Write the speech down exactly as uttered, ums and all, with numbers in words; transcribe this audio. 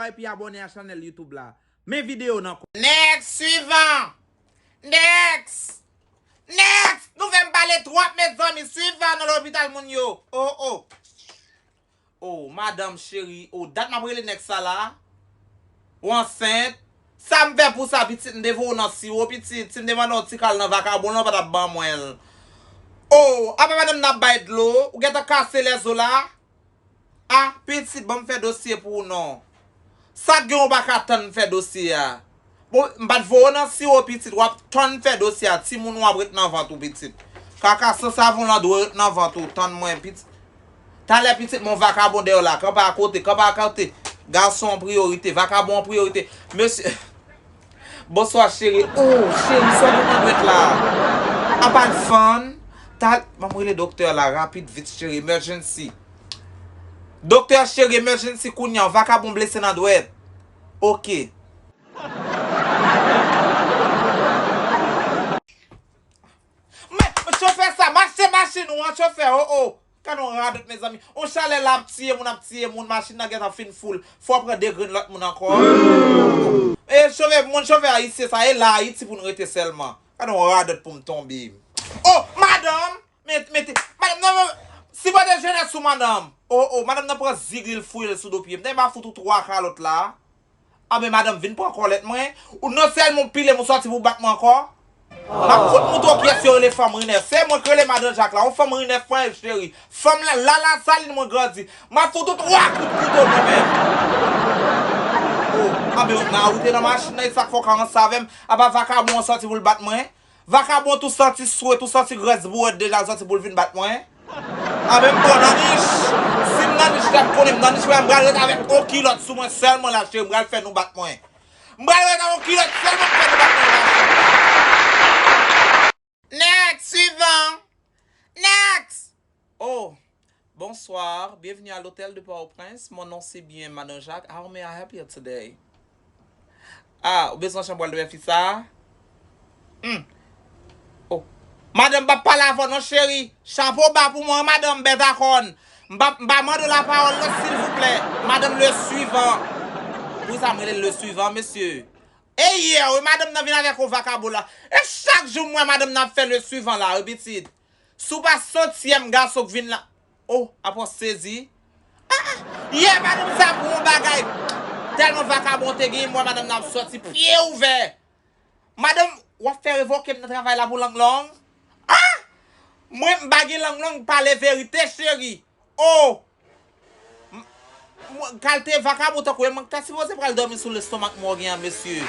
epi abòne a chanèl YouTube la. Men videyo nan kò. Next, swivan! Next! Next! Nou fè m pale twòp, mezanmi. Swivan nan lopital moun yo. Oh, oh. Oh, madanm cheri. Oh, dat m ap rele nèg sa la. Ou ansent? Sa m fè pou sa, pitit? M te voye w nan siwo, pitit. Si m te mande w ti kal nan vakabon lan, w pa t ap ban mwen l. Oh, apa madanm nan ap bay dlo? Ou gentan kase lèzo la? Ah, pitit, ban m fè dosye pou ou non. Sa k gen ou pa ka tann fè dosye a? Bon, m pa t voye w nan siwo, pitit, w ap tann fè dosye a. Timoun w ap ret nan vant ou, pitit. Kaka san savon lan dwe ret nan vant ou, tann mwen, pitit. Talè, pitit, men yon vakabon dèyè w la, kanpe akote, kanpe akote. Gason an priyorite, vakabon an priyorite. Mesye, bonswa, cheri. Oh, cheri, sa w gen nan dwèt la? Apa l fann? Tal-, ban m rele doktè a la, rapid, vit, cheri, emergency. Doktè, cheri, emergency kounye a, yon vakabon blese nan dwèt. Oke. Men, chofè sa, mache machin ou an, chofè, oh, oh. Gade yon radòt, mezanmi. On chalè la ap tiye moun, ap tiye moun, machin nan gentan fin foul. Fò w pran de grenn lòt moun ankò. E chofè, moun chofè ayisyen sa, e la Ayiti pou n rete sèlman. Gade yon radòt pou m tonbe. Oh, madanm! Met, mete, madanm nan, sipòte jenès ou, madanm. Oh, oh, madanm nan pran zig li, l fouye l sou do pye m. Tande m a fout ou twa kalòt la. Anben, madanm, vin pran kòlèt mwen. Ou non sèlman w pile m, ou sòti pou w bat mwen ankò. M ap fout moutre w kiyès yo rele fanm rinèf. Se mwen k rele madan Jak la. Yon fanm rinèf mwen ye, cheri. Fanm la, la Lasalin mwen grandi. M ap fout ou twa kout kouto mwen menm. Oh, anben, nan wout nan machin nan, e sa k fè w ka ranse avè m. Apa vakabon an sòti pou l bat mwen. Vakabon tou santi swet, tou santi grès bourèt deja l santi pou l vin bat mwen. Anben m pran nan nich. Si m nan nich la, m konnen m nan nich, m pral ret avèk on kilòt sou mwen sèlman la, cheri, m pral fè nou bat mwen. M pral ret avèk on kilòt sèlman pou fè nou bat mwen la, cheri. Next, swivan. Next! Oh, bonsoir, bienvenue à l'hôtel de Port-au-Prince. Mon nom c'est bien Madan Jak. How may I help you today? Ah, ou bezwen chanm pral dòmi fi sa? Hmm. Oh. Madanm, m p ap pale avè w non, cheri. Chapo ba pou mwen, madanm, bèt a kòn. M p ap, m pa mande w lapawòl non, silvouplè. Madanm, le suivant. Poukisa m rele l le suivant, mesye? E yè, wi, madanm nan vin avèk yon vakabon la. E chak jou m wè madanm nan ap fè le suivant la, wi, pitit. Si w pa santi m gason k vin la. Oh, apa w sezi? Ah, ah, yè madanm sa pou yon bagay. Tèlman vakabon te genyen, m wè madanm nan ap sòti pye ouvè. Madanm, w ap fè revoke m nan travay la pou lang long? Ah! Mwen, m pa gen lang long, pale verite, cheri. Oh! M-, mwen, kalte vakabon tankou e mwen k ta sipoze pral dòmi sou lestomak mògyen an, mesye.